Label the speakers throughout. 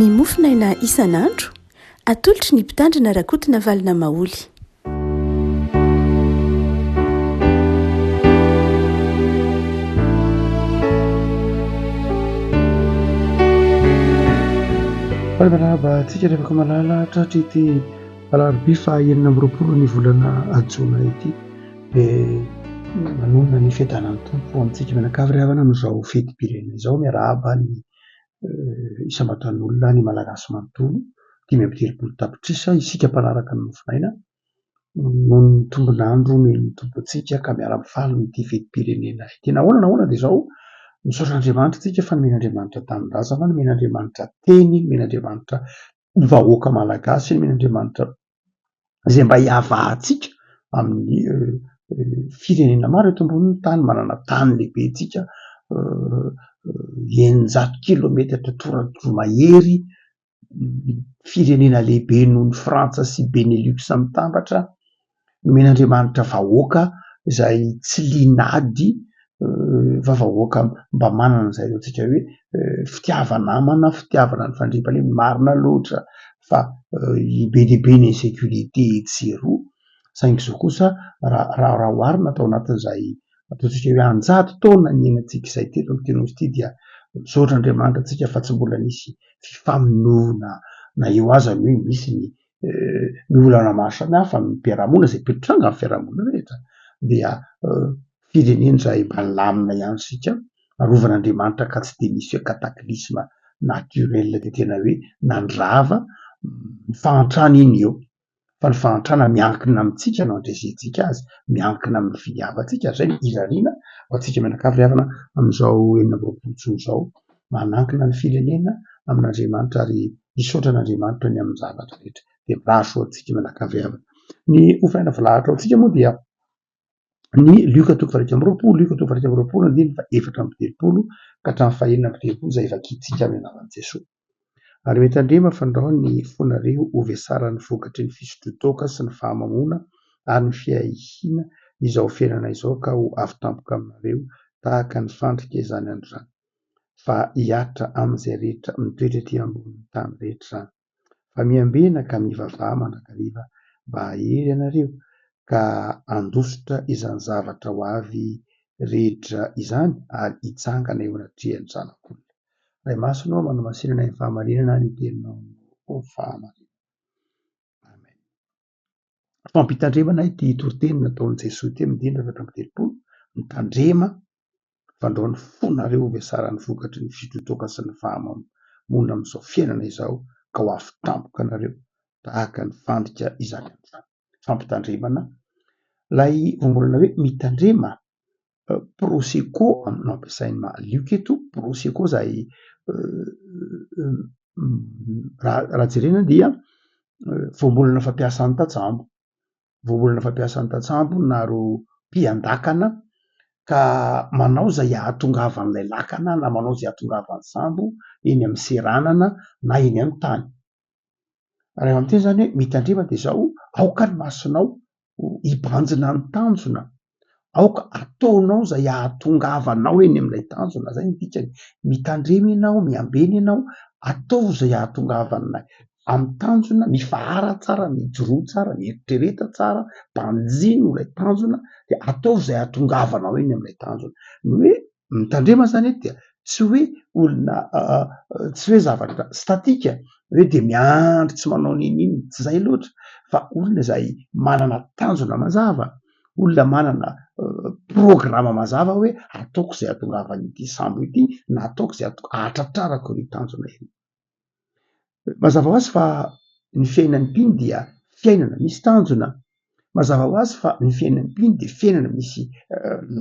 Speaker 1: Ny mofonaina isan'andro, atolotry ny Mpitandrina Rakotonavalona Maholy.
Speaker 2: Faly miarahaba antsika ry havako malala tratry ity alarobia faha 26 ny volana jona ity dia manonona ny fiadanan'ny Tompo amintsika mianakavy ry havana amin'izao fetim-pirenena izao. Miarahaba ny isam-batan'olona ny Malagasy manontolo, 35 tapitrisa isika mpanaraka ny mofonaina noho ny tombon'andro nomen'ny Tompo antsika ka miara-mifaly amin'ity fetim-pirenena ity. Na ahoana na ahoana dia izao, misaotra an'Andriamanitra isika fa nomen'Andriamanitra tanindrazana, nomen'Andriamanitra teny, nomen'Andriamanitra vahoaka malagasy, nomen'Andriamanitra izay mba hiavahantsika amin'ny firenena maro eto ambonin'ny tany. Manana tany lehibe isika, 600 kilometatra toradroa mahery, firenena lehibe noho ny Frantsa sy Benelux mitambatra. Nomen'Andriamanitra vahoaka izay tsy lian'ady fa vahoaka mba manana izay ataontsika hoe fitiava-namana, fitiavana ny fandriampahalemana. Marina loatra fa be dia be ny insécurité etsy sy eroa saingy izao kosa raha oharina tao anatin'izay ataontsika hoe an-jato taona niainantsika izay teto amin'ity nosy ity dia misaotra Andriamanitra isika fa tsy mbola nisy fifamonoana na eo aza ny hoe misy ny ny olana maro samihafa amin'ny mpiara-monina izay mpitranga amin'ny fiarahamonina rehetra dia firenena izay mba nilamina ihany isika, arovan'Andriamanitra ka tsy dia nisy hoe cataclysme naturel dia tena hoe nandrava, ny fahantrana iny eo fa ny fahantrana miankina amintsika no andresentsika azy, miankina amin'ny finiavantsika ary izay no irariana ho antsika mianakavy ry havana amin'izao 26 jona izao, manankina ny firenena amin'Andriamanitra ary hisaotra an'Andriamanitra ny amin'ny zavatra rehetra dia mirary soa antsika mianakavy havana. Ny hofaina voalahatra ho antsika moa dia ny Lioka toko faha 21, Lioka toko faha 21 andininy faha 34 ka hatramin'ny faha 36 izay vakintsika amin'ny anaran'i Jesoa. Ary mitandrema fandrao ny fonareo ho vesaran'ny vokatry ny fisotroan-toaka sy ny fahamamoana ary ny fiahiana izao fiainana izao ka ho avy tampoka aminareo tahaka ny fandrika izany andro izany. Fa hihatra amin'izay rehetra mitoetra ety ambonin'ny tany rehetra izany. Fa miambena ka mivavaha mandrakariva mba hahery anareo ka handositra izany zavatra ho avy rehetra izany ary hitsangana eo anatrehan'ny Zanak'olona. Ray Masina ô, manamasina ny fahamarinana ny teninao ho fahamarinana. Amen. Fampitandremana ity toriteny nataon'i Jesoa ity amin'ny andininy 34, mitandrema fandrao ny fonareo ho vesaran'ny vokatry ny fitrotoka sy ny fahamamoana amin'izao fiainana izao ka ho avy tampoka anareo tahaka ny fandrika izany andro izany. Fampitandremana ilay voambolana hoe mitandrema prosecco no ampiasain'i Lioka eto, prosecco izay raha jerena dia voambolana fampiasan'ny tantsambo, voambolana fampiasan'ny tantsambo na ireo mpiandakana ka manao izay ahatongavan'ilay lakana na manao izay ahatongavan'ny sambo eny amin'ny seranana na eny amin'ny tany. Raha miteny izany hoe mitandrema dia izao, aoka ny masonao hibanjina ny tanjona, aoka ataonao izay ahatongavanao eny amin'ilay tanjona, izay no dikany. Mitandrema ianao, miambena ianao, ataovy izay ahatongavana amin'ny tanjona, mifahara tsara, mijoroa tsara, mieritrereta tsara, banjino ilay tanjona dia ataovy izay ahatongavanao eny amin'ilay tanjona. Ny hoe Mitandrema zany eto dia tsy hoe olona tsy hoe zavatra statika hoe dia miandry tsy manao n'inon'inona, tsy izay loatra fa olona izay manana tanjona mazava, olona manana programa mazava hoe ataoko izay hahatongavan'ity sambo ity na ataoko izay hahatratrarako io tanjona io. Mazava ho azy fa ny fiainan'ny mpino dia fiainana misy tanjona, mazava ho azy fa ny fiainan'ny mpino dia fiainana misy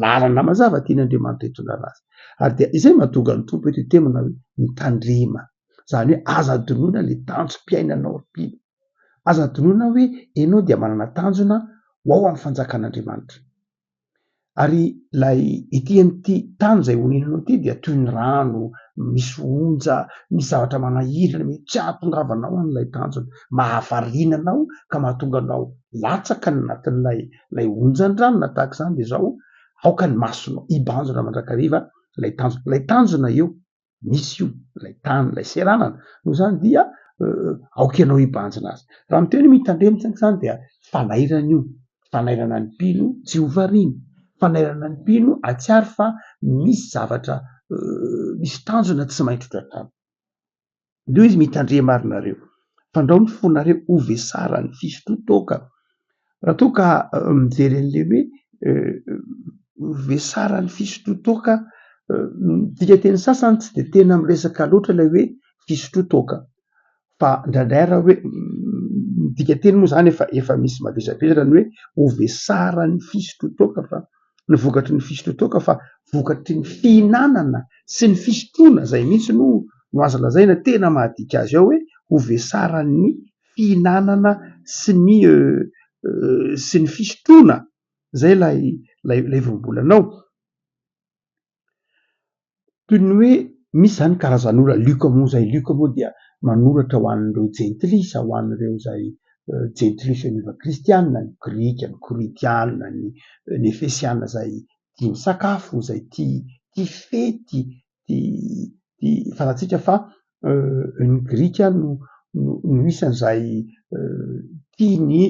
Speaker 2: lalana mazava tian'Andriamanitra hitondrana azy ary dia izay no mahatonga ny Tompo eto hiteny manao hoe mitandrema, izany hoe aza adinoina ilay tanjom-piainanao ry mpino, aza adinoina hoe ianao dia manana tanjona ho ao amin'ny fanjakan'Andriamanitra. Ary ilay ety amin'ity tany izay onenanao ity dia toy ny rano, misy onja, misy zavatra manahirana mety tsy ahatongavanao an'ilay tanjona. Mahavariana anao ka mahatonga anao latsaka any anatin'ilay ilay onjan-drano na tahaka izany dia izao, aoka ny masonao hibanjina mandrakariva ilay tanjona. Ilay tanjona io. Misy io, ilay tany, ilay seranana. Noho izany dia aoka ianao hibanjina azy. Raha miteny hoe mitandrema isika izany dia fanairana io, fanairana ny mpino tsy ho variana, fanairana ny mpino hahatsiaro fa misy zavatra, misy tanjona tsy maintsy ho tratrarina. Ndreo izy mitandrema ary nareo, fandrao ny fonareo ho vesaran'ny fisotroan-toaka. Raha toa ka mijery an'ilay hoe vesaran'ny fisotroan-toaka, ny dikanteny sasany tsy dia tena miresaka loatra ilay hoe fisotroan-toaka fa indraindray ary hoe ny dikanteny moa izany efa efa misy mavesabesatra ny hoe ho vesaran'ny fisotroan-toaka fa ny vokatry ny fisotroan-toaka fa vokatry ny fihinanana sy ny fisotroana izay mihitsy no no azo lazaina tena mahadika azy ao hoe ho vesaran'ny fihinanana sy ny sy ny fisotroana izay ilay ilay voambolana ao. Toy ny hoe misy izany karazan'olona, Lioka moa izay, Lioka moa dia manoratra ho an'ireo jentilisa, ho an'ireo izay jentilisa niova kristiana, ny grika, ny korintiana, ny ny efesiana izay tia misakafo, izay tia tia fety, tia tia fantatsika fa ny grika no no isan'izay tia ny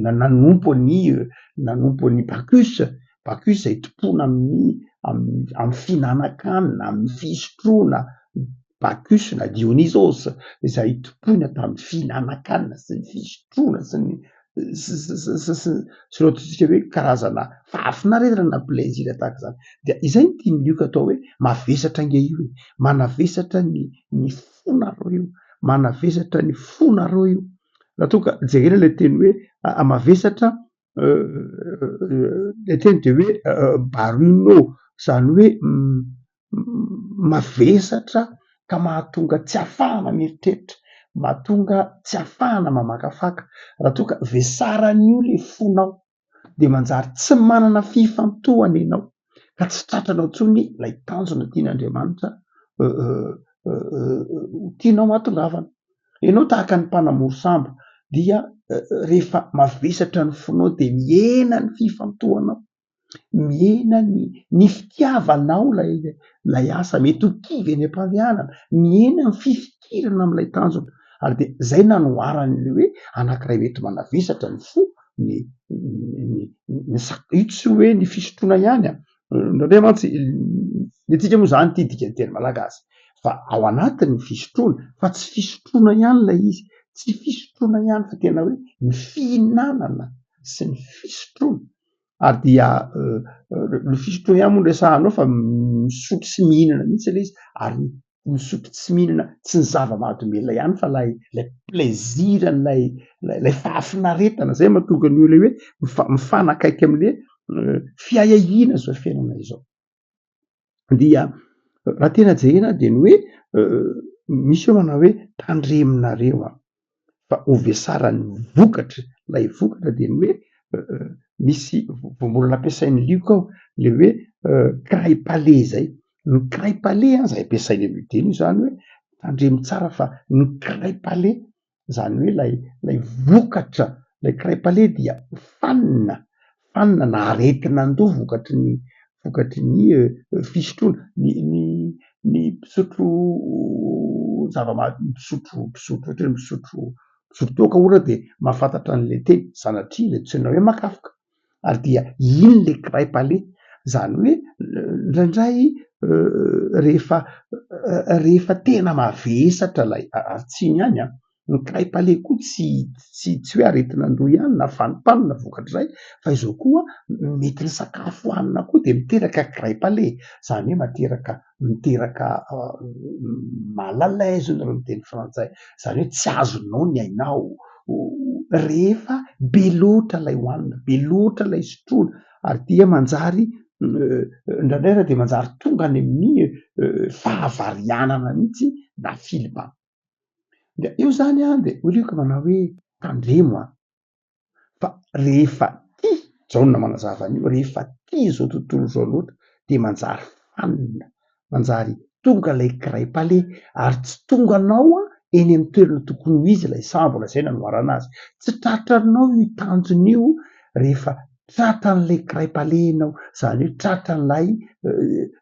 Speaker 2: nanompo an'i nanompo an'i Bacchus, Bacchus izay tompoina amin'ny amin'ny fihinanan-kanina, amin'ny fisotroana, Bacchus na Dionysos izay tompoina tamin'ny fihinanan-kanina sy ny fisotroana sy ny sy sy sy ireo ataontsika hoe karazana fahafinaretana na plaisir tahaka izany. Dia izay no tian'i Lioka atao hoe mavesatra ange io e, manavesatra ny ny fonareo io, manavesatra ny fonareo io. Raha toa ka jerena ilay teny hoe mavesatra, ilay teny dia hoe baruno, izany hoe mavesatra ka mahatonga tsy ahafahana mieritreritra, mahatonga tsy ahafahana mamakafaka. Raha toa ka vesaran'io ilay fonao dia manjary tsy manana fifantohana ianao ka tsy tratranao intsony ilay tanjona tian'Andriamanitra tianao hahatongavana. Ianao tahaka ny mpanamory sambo dia rehefa mavesatra ny fonao dia mihena ny fifantohanao. Mihena ny ny fitiavanao ilay ilay asa, mety ho kivy eny am-pandehanana, mihena ny fifikirana amin'ilay tanjona ary dia izay nanoharany hoe anankiray mety manavesatra ny fo ny ny ny sak- io tsy hoe ny fisotroana ihany an, indraindray mantsy ny antsika moa izany ity dikanteny malagasy fa ao anatin'ny fisotroana fa tsy fisotroana ihany ilay izy, tsy fisotroana ihany fa tena hoe ny fihinanana sy ny fisotroana. Ary dia ny fisotroana ihany moa no resahana ao fa misotro sy mihinana mihitsy ilay izy ary misotro tsy mihinana tsy ny zava-mahadomelina ihany fa ilay ilay plaisir an'ilay ilay fahafinaretana izay mahatonga ny olona hoe mifanakaiky amin'ilay fiahiahiana izao fiainana izao. Dia raha tena jerena dia ny hoe misy hoe manao hoe tandremonareo an, fa ho vesaran'ny vokatra, ilay vokatra dia ny hoe misy voambolana ampiasain'i Lioka ao le hoe craie-palais zay, ny craie-palais an zay ampiasainy amin'io teny io zany hoe tandremo tsara fa ny craie-palais Izany hoe ilay ilay vokatra, ilay crêpe dia fanina, fanina na aretin'andoha vokatry ny vokatry ny fisotroana. Ny ny ny mpisotro zava-maha- mpisotro mpisotro ohatra hoe misotro misotro toaka ohatra dia mahafantatra an'ilay teny, sanatria ilay antsoina hoe makafoka. Ary dia iny ilay crêpe izany hoe indraindray rehefa rehefa tena mavesatra ilay ary tsy iny ihany an, ny crêpe koa tsy tsy tsy hoe aretin'andoha ihany na fanimpanina vokatr'izay fa izao koa mety ny sakafo hohanina koa dia miteraka crêpe, izany hoe materaka miteraka mal à l'aise hoy nareo miteny frantsay, izany hoe tsy azonao ny ainao rehefa be loatra ilay hohanina, be loatra ilay sotroina ary dia manjary indraindray ary dia manjary tonga any amin'ny fahavarianana mihitsy na filibana. Dia eo izany an dia hoy Lioka manao hoe tandremo an! Fa rehefa tia, Jaona manazava an'io, rehefa tia izao tontolo izao loatra dia manjary fanina, manjary tonga ilay crêpe ary tsy tonganao eny amin'ny toerana tokony ho izy ilay sambo, lazaina anoharana azy. Tsy tratranao io tanjona io rehefa Tratran'ilay crêpe-ale ianao, izany hoe tratran'ilay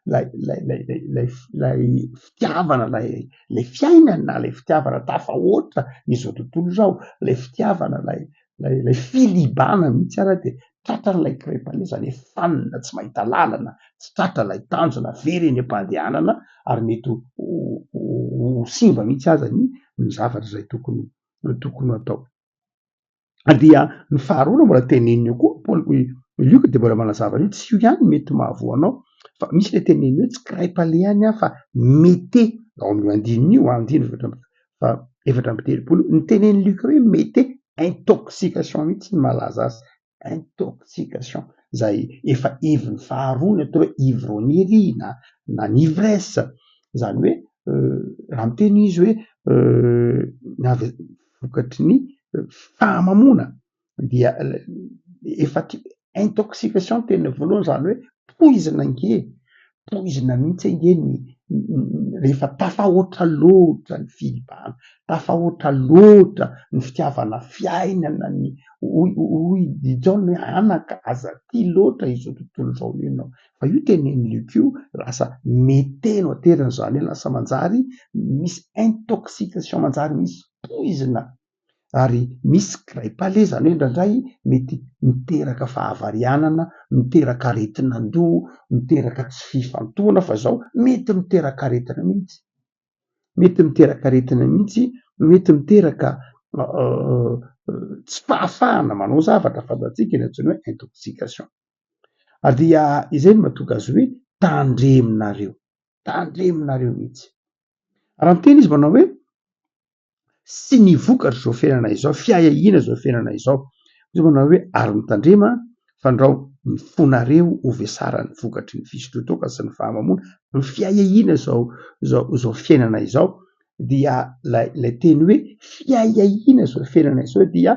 Speaker 2: ilay ilay ilay ilay ilay fitiavana, ilay ilay fiainana, ilay fitiavana tafahoatra izao tontolo izao, ilay fitiavana, ilay ilay ilay filibana mihitsy ara dia tratran'ilay crêpe-ale, izany hoe fanina tsy mahita lalana, tsy tratra ilay tanjona, very eny am-pandehanana ary mety ho ho simba mihitsy aza ny ny zavatra izay tokony tokony ho atao. Dia ny faharoa aloha mbola teneniny eo koa Paoly Lioka dia mbola manazava hoe tsy io ihany no mety mahavoa anao fa misy ilay teneniny hoe tsy crêpe-ale ihany aho fa mete ao amin'io andininy io, andininy 34, ny tenenin'i Lioka hoe mete intoxication mihitsy no mahalaza azy, intoxication izay efa heviny faharoa ny atao hoe ivrognerie na na ny ivresse, izany hoe raha miteny izy hoe vokatry ny fahamamoana dia efa intoxication teny voalohany izany hoe poizina ange, poizina mihitsy ange ny rehefa tafahoatra loatra ny filibana, tafahoatra loatra ny fitiavana fiainana, ny hoy hoy i Jaona hoe anaka aza tia loatra izao tontolo izao ianao. Fa io tenenin'i Luc io lasa mete no aterany, izany hoe lasa manjary misy intoxication, manjary misy poizina ary misy grippe-ale, izany hoe indraindray mety miteraka fahavarianana, miteraka aretin'andoha, miteraka tsy fifantohana fa izao mety miteraka aretina mihitsy, mety miteraka aretina mihitsy, mety miteraka tsy fahafahana manao zavatra fantatsika ny antsoina hoe intoxication. Ary dia izay no mahatonga azy hoe tandremonareo, tandremonareo mihitsy. Raha miteny izy manao hoe sy ny vokatr'izao fiainana izao, fiahiahiana izao fiainana izao. Izy manao hoe ary mitandrema fandrao ny fonareo ho vesaran'ny vokatry ny fisotroan-toaka sy ny fahamamoana, ny fiahiahiana izao izao izao fiainana izao dia ilay ilay teny hoe fiahiahiana izao fiainana izao dia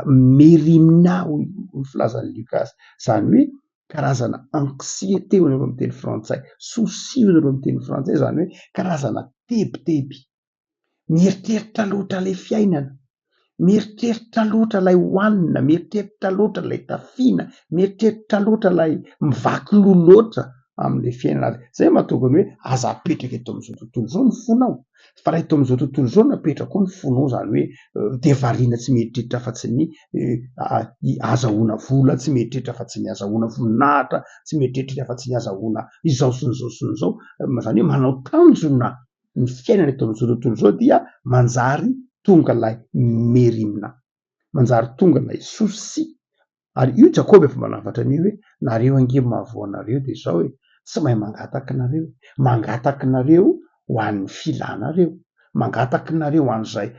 Speaker 2: merimina hoy ny filazan'i Lioka azy, izany hoe karazana anxiété hoy nareo amin'ny teny frantsay, souci hoy nareo amin'ny teny frantsay, izany hoe karazana tebiteby. Mieritreritra loatra ilay fiainana, mieritreritra loatra ilay hohanina, mieritreritra loatra ilay tafiana, mieritreritra loatra ilay mivaky loha loatra amin'ilay fiainana. Ary izay no mahatonga ny hoe aza apetraka eto amin'izao tontolo izao ny fonao, fa raha eto amin'izao tontolo izao no apetrakao ny fonao, izany hoe dia variana tsy mieritreritra afa-tsy ny ahazahoana vola, tsy mieritreritra afa-tsy ny ahazahoana voninahitra, tsy mieritreritra afa-tsy ny ahazahoana izao sy ny izao sy ny izao, izany hoe manao tanjona ny fiainana eto amin'izao tontolo izao dia manjary tonga ilay merimina, manjary tonga ilay souci. Ary io Jakoba efa manafatra an'io hoe nareo ange mahavoa anareo dia izao e, tsy mahay mangataka nareo, mangataka nareo ho an'ny filanareo, mangataka nareo ho an'izay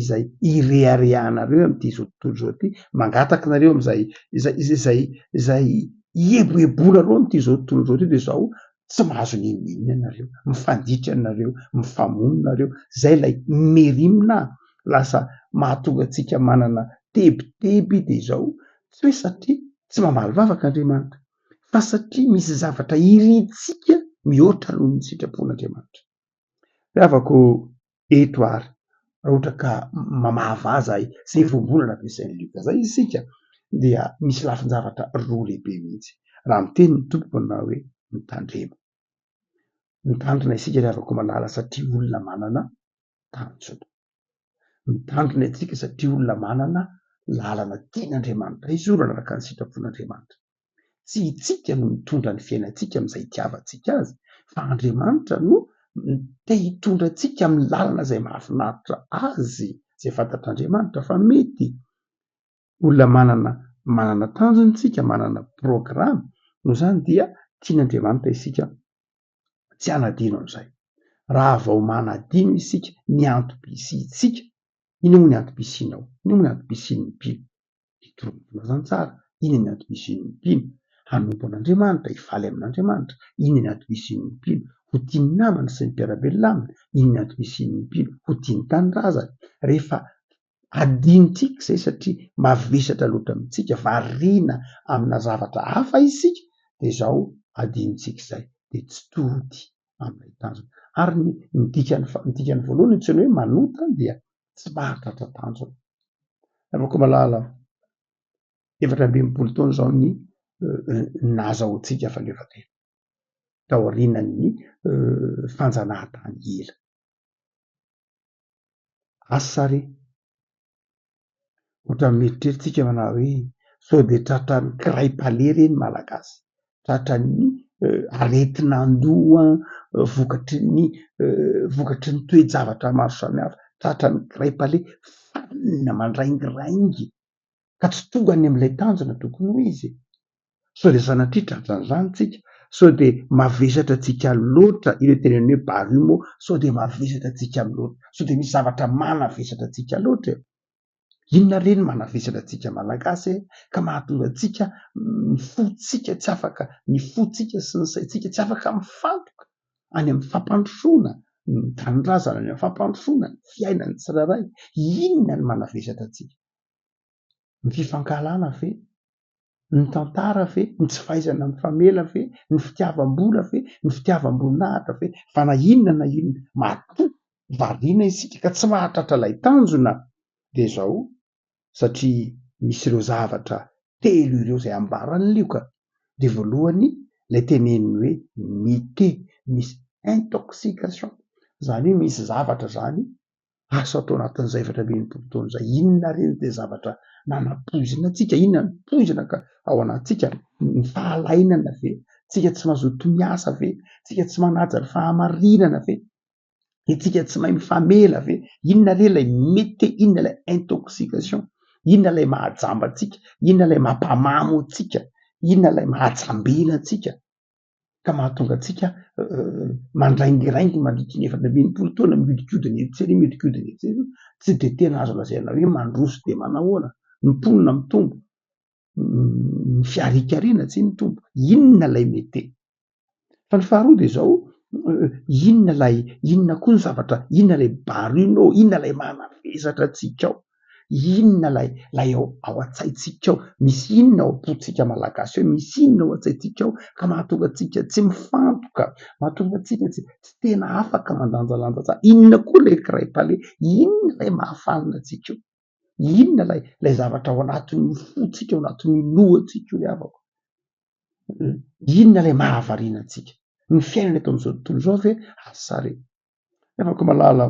Speaker 2: izay ireharehanareo amin'ity izao tontolo izao ity, mangataka nareo amin'izay izay izay izay hieboebonareo amin'ity izao tontolo izao ity dia izao tsy mahazo n'inon'inona ianareo, mifanditra ianareo, mifamono nareo, zay ilay merimina lasa mahatonga antsika manana tebiteby de izao, tsy hoe satria tsy mamaly vavaka Andriamanitra fa satria misy zavatra irintsika mihoatra noho ny sitrapon'Andriamanitra. Ry havako eto ary raha ohatra ka mamahavaza izay voambolana ampiasain'i Lioka izay isika dia misy lafin-javatra roa lehibe mihitsy. Raha miteny ny Tompo manao hoe mitandrema. Mitandrina isika ry havako malala satria olona manana tanjona. Mitandrina isika satria olona manana lalana tian'Andriamanitra hizorana araka ny sitrapon'Andriamanitra. Tsy itsika no mitondra ny fiainantsika amin'izay itiavantsika azy fa Andriamanitra no te hitondra antsika amin'ny lalana izay mahafinaritra azy, izay fantatr'Andriamanitra fa mety. Olona manana manana tanjona isika, manana programa, noho izany dia tian'Andriamanitra isika tsy hanadino an'izay. Raha vao manadino isika ny antom-pisiantsika, inona moa ny antom-pisianao? Inona moa ny antom-pisian'ny mpino? Hitory ny filazantsara, inona ny antom-pisian'ny mpino? Hanompo an'Andriamanitra, hifaly amin'Andriamanitra, inona ny antom-pisian'ny mpino? Ho tia ny namany sy ny mpiara-belona aminy, inona ny antom-pisian'ny mpino? Ho tia ny tanindrazany. Rehefa adinontsika izay satria mavesatra loatra amintsika, variana amina zavatra hafa isika, dia izao adinontsika izay, dia tsy tody amin'ilay tanjona. Ary ny ny dikany ny dikany voalohany antsoina hoe manota dia tsy mahatratra tanjona. Ravako malala. 64 taona izao ny nahazahoantsika fahaleovantena taorianan'ny fanjanahantany ela. Asa re, ohatran'ny mieritreritra isika manao hoe sao dia tratran'ny kiray-palais re ny Malagasy, tratran'ny aretin'andoha vokatry ny vokatry ny toe-javatra maro samihafa, tratran'ny kiray-palais, fanina mandraingiraingy ka tsy tonga any amin'ilay tanjona tokony ho izy. Sao dia sanatria tratran'izany tsika? Sao dia mavesatra antsika loatra ireo teneniny hoe barimo? Sao dia mavesatra antsika loatra? Sao dia misy zavatra manavesatra antsika loatra e? Inona re no manavesatra antsika Malagasy e? Ka mahatonga antsika ny fontsika tsy afaka, ny fontsika sy ny saintsika tsy afaka mifantoka any amin'ny fampandrosoana ny tanindrazana, any amin'ny fampandrosoana ny fiainan'ny tsirairay. Inona no manavesatra antsika? Ny fifankahalana ve? Ny tantara ve? Ny tsy fahaizana mifamela ve? Ny fitiavam-bola ve? Ny fitiavam-boninahitra ve? Fa na inona na inona, matoa variana isika ka tsy mahatratra ilay tanjona dia izao, satria misy ireo zavatra telo ireo izay ambaran'i Lioka, dia voalohany ilay teneniny hoe mite, misy intoxication, izany hoe misy zavatra izany Asa tao anatin'izay 64 taona izay, inona re no dia zavatra nanapoizina antsika? Inona no poizina ka ao anatintsika? Ny fahalainana ve? Tsika tsy mazoto miasa ve? Tsika tsy manaja ny fahamarinana ve? Itsika tsy mahay mifamela ve? Inona re ilay mety, inona ilay intoxication? Inona ilay mahajamba antsika? Inona ilay mampamamo antsika? Inona ilay mahajambena antsika? ka mahatonga antsika mandraingiraingy mandritry ny 64 taona, mihodinkodina etsy sy eroa, mihodinkodina etsy sy eroa, tsy dia tena azo lazaina hoe mandroso dia manahoana, ny mponina mitombo, ny fiharikarena tsy mitombo, inona ilay mete? Fa ny faharoa dia izao, inona ilay, inona koa ny zavatra, inona ilay barino, inona ilay manavesatra antsika ao? Inona ilay ilay ao ao an-tsaintsika ao? Misy inona ao am-pontsika Malagasy ao? Misy inona ao an-tsaintsika ao ka mahatonga antsika tsy mifantoka, mahatonga antsika tsy tsy tena afaka mandanjalanja tsara? Inona koa ilay craie-palais? Inona ilay mahafanina antsika eo? Inona ilay ilay zavatra ao anatin'ny fontsika, ao anatin'ny lohantsika io ry havako? Inona ilay mahavariana antsika? Ny fiainana eto amin'izao tontolo izao ve? Asa re! Ry havako malala,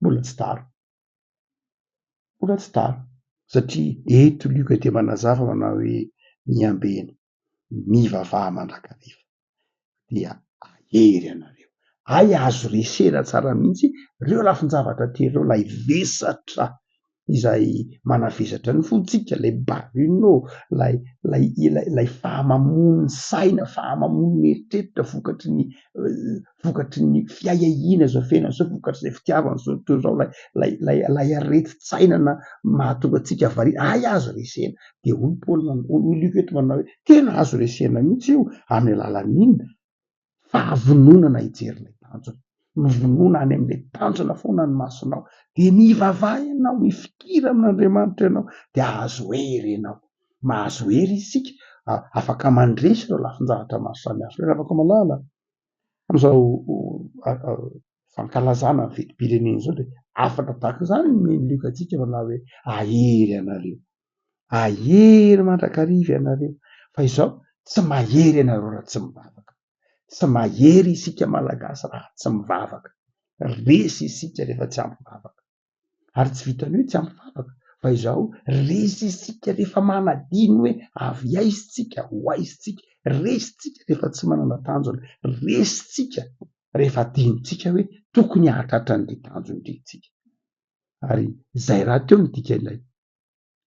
Speaker 2: mbola tsy tara. Mbola tsy tara satria eto Lioka dia manazava manao hoe miambena, mivavaha mandrakariva dia hahery ianareo. Hay azo resena tsara mihitsy ireo lafin-javatra telo ireo, ilay vesatra izay manavesatra ny fontsika, ilay barino, ilay ilay ilay ilay fahamamoan'ny saina, fahamamoan'ny eritreritra vokatry ny vokatry ny fiahiahiana izao fiainana izao, vokatr'izay fitiavana izao tontolo izao, ilay ilay ilay ilay aretin-tsaina na mahatonga antsika variana, hay azo resena. Dia hoy Paoly hoy Lioka eto manao hoe tena azo resena mihitsy io amin'ny alalan'ny inona? Fahavononana hijery ilay tanjona. Mivonona any amin'ilay tanjona foana ny masonao. Dia mivavaha ianao, mifikira amin'Andriamanitra ianao, dia hahazo hery ianao. Mahazo hery isika, afaka mandresy ireo lafin-javatra maro samihafa ireo. Ravako malala, amin'izao fankalazana ny fetim-pirenena izao dia hafatra tahaka izany no nomen'i Lioka antsika manao hoe hahery ianareo. Hahery mandrakariva ianareo. Fa izao, tsy mahery ianareo raha tsy mivavaka. Tsy mahery isika Malagasy raha tsy mivavaka. Resy isika rehefa tsy ampy vavaka. Ary tsy vitan'ny hoe tsy ampy vavaka fa izao, resy isika rehefa manadino hoe avy aiza isika, ho aiza isika. Resy isika rehefa tsy manana tanjona. Resy isika rehefa adinontsika hoe tokony hahatratra an'ity tanjona ity isika. Ary izay rahateo no dikan'ilay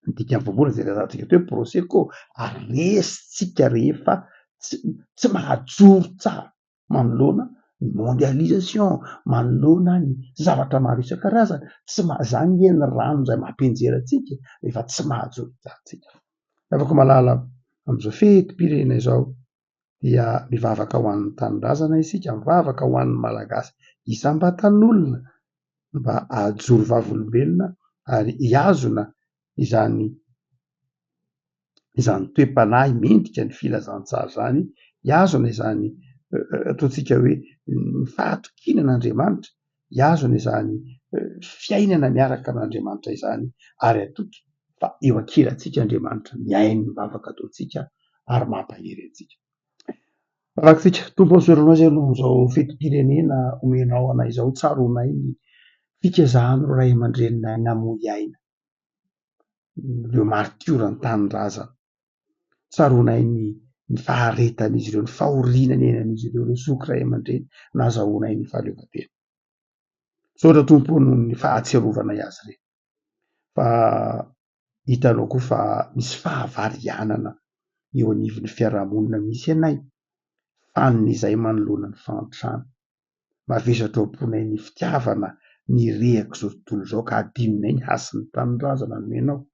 Speaker 2: ny dikan'ny voambolana izay resahantsika teo hoe prosecco ary resintsika rehefa tsy tsy mahajoro tsara manoloana ny mondialisation, manoloana ny zavatra maro isan-karazany, tsy maha- zany nge ny rano izay mampianjera antsika rehefa tsy mahajoro tsara tsika. Afaka mahalala amin'izao fetim-pirenena izao dia mivavaka ho an'ny tanindrazana isika, mivavaka ho an'ny Malagasy isam-batan'olona mba hahajoro vavolombelona ary hihazona izany izany toe-panahy mendrika ny filazantsara izany, hihazona izany ataontsika hoe ny fahatokiana an'Andriamanitra, hihazona izany fiainana miaraka amin'Andriamanitra izany ary hatoky. fa eo ankilantsika Andriamanitra mihaino ny vavaka ataontsika ary mampahery antsika. Vavakintsika, Tompo ô isaorana Azy aloha amin'izao fetim-pirenena omenao anay izao, tsaroanay ny fikezahan'ireo ray aman-dreninay namoy aina, ireo martioran'ny tanindrazana. Tsaroanay ny ny faharetan'izy ireo, ny fahoriana niainan'izy ireo, ireo zoky ray aman-dreny nahazahoanay ny fahaleovantena. Misaotra Tompo ô noho ny fahatsiarovanay azy ireny. Fa hitanao koa fa misy fahavarianana eo anivon'ny fiarahamonina misy anay, fanina izahay manoloana ny fahantrana. Mavesatra ao am-ponay ny fitiavana ny rehak'izao tontolo izao ka adinonay ny hasin'ny tanindrazana nomenao,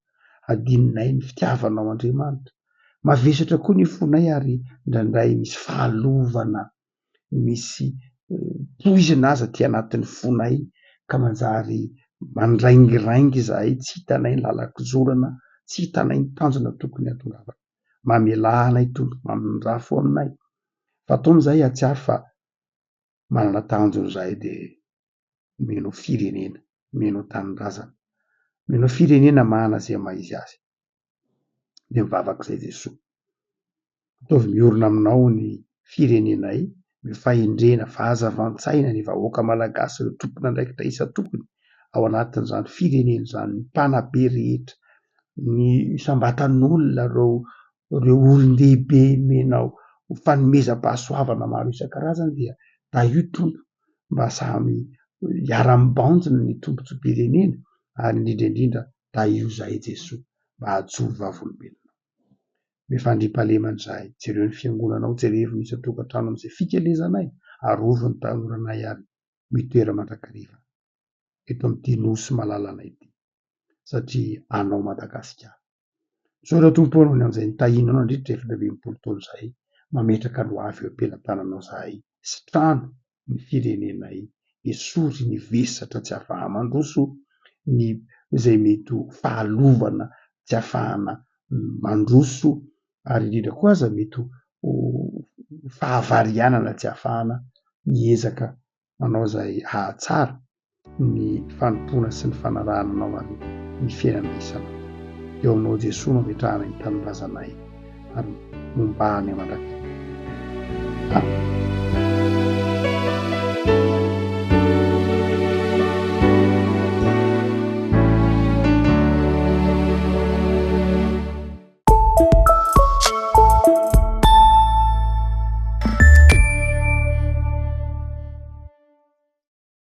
Speaker 2: adinonay ny fitiavanao Andriamanitra. Mavesatra koa ny fonay ary indraindray misy fahalovana, misy poizina aza aty anatin'ny fonay ka manjary mandraingiraingy izahay, tsy hitanay ny lalan-kizorana, tsy hitanay ny tanjona tokony hahatongavana. Mamelà anay Tompo, mamindrà fo aminay. Fa ataony izahay hahatsiaro fa manana tanjona izahay dia omenao firenena, omenao tanindrazana, omenao firenena manana izay maha izy azy. Dia mivavaka izay Jesoa. Ataovy miorina aminao ny firenenay, ny fahendrena, fahazavan-tsaina ny vahoaka malagasy, ireo tompon'andraikitra isan-tokony ao anatin'izany firenena izany, ny mpanabe rehetra, ny isam-batan'olona, ireo ireo olon-dehibe nomenao ho fanomezam-pahasoavana maro isan-karazany dia tahio Tompo mba samy hiara-mibanjina ny tombontsoam-pirenena ary indrindra indrindra tahio izahay Jesoa mba hahajoro vavolombelona. Omeo fandriampahalemana izahay, jereo ny fiangonanao, jerevo ny isan-tokantrano amin'izay fikelezanay, arovy ny tanoranay ary mitoera mandrakariva eto amin'ity nosy malalanay ity satria anao Madagasikara. Misaotra Tompo ô noho ny amin'izay nitahianao nandritra 64 taona izay, mametraka ny ho avy eo am-pelatananao izahay, sitrano ny firenenay, esory ny vesatra tsy ahafaha-mandroso, ny izay mety ho fahalovana tsy ahafahana mandroso ary indrindra koa aza mety ho fahavarianana tsy ahafahana miezaka manao izay hahatsara ny fanompoana sy ny fanarahana anao ary ny fiainana isan'andro. Eo aminao Jesoa no ametrahana ny tanindrazanay ary momba anay mandrakariva. Amen.